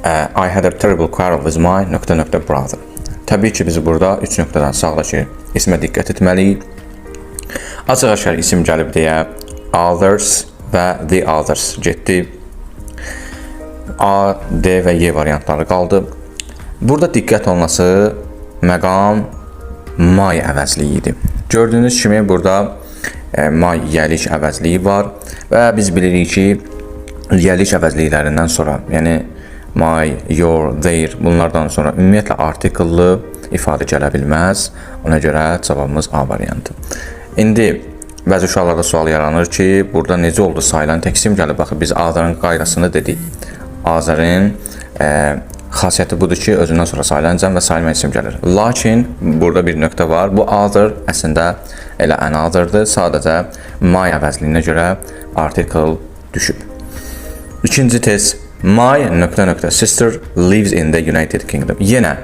I had a terrible quarrel with my nöqtə nöqtə brother. Təbii ki, biz burada 3 nöqtədən sağdakı ismə diqqət etməliyik. Açıq-aşkar isim gəlib deyə others və the others getdi. A, D və Y variantları qaldı. Burada diqqət olunası məqam my əvəzliyi idi. Gördüyünüz kimi burada my yiyəlik əvəzliyi var və biz bilirik ki, yiyəlik əvəzliklərindən sonra, yəni my, your, their bunlardan sonra ümumiyyətlə artikellı ifadə gələ bilməz. Ona görə cavabımız A variantı. İndi bəzi uşaqlarda sual yaranır ki, burada necə oldu sayılan tək isim gəlib? Baxın, biz other'ın qaydasını dedik. Other'ın xasiyyəti budur ki, özündən sonra sayılan cəm və sayılmayan isim gəlir. Lakin burada bir nöqtə var. Bu other əslində elə another'dır. Sadəcə my əvəzliyinə görə article düşüb. İkinci test. My nöqtə nöqtə sister lives in the United Kingdom. Yenə